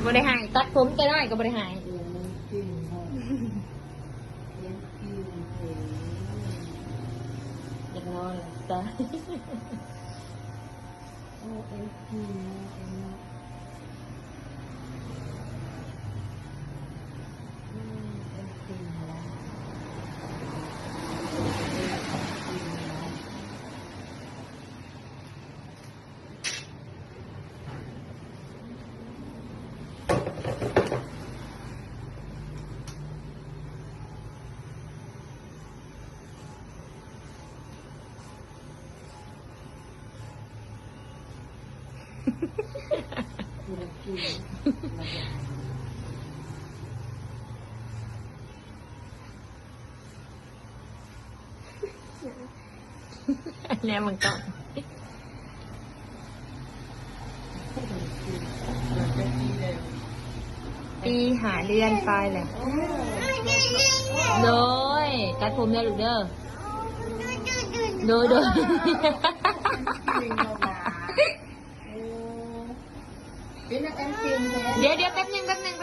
ບໍ່ໄດ້ໃຫ້ ຕັດຜົມແຕ່ນ້ອຍກໍບໍ່ໄດ້ໃຫ້. ເອີ ມັນກິນເນາະ ມັນກິນເອງ ຢາກນອນແລ້ວ ຕາຍ. ໂອ້ ເອັນກິນເນາະ ເອັນເນາະ ອືມ ເອັນກິນເນາະ. ແນມມັນກ່ອນ ປີຫ້າເດືອນປາຍແລ້ວ. ໂດຍ ຕັດຜົມເດີລູກເດີ. ໂດຍ ໂດຍ ເປັນອັນເປັນແທ້. ດຽວ ດຽວ ແປັບໜຶ່ງ ແປັບໜຶ່ງ.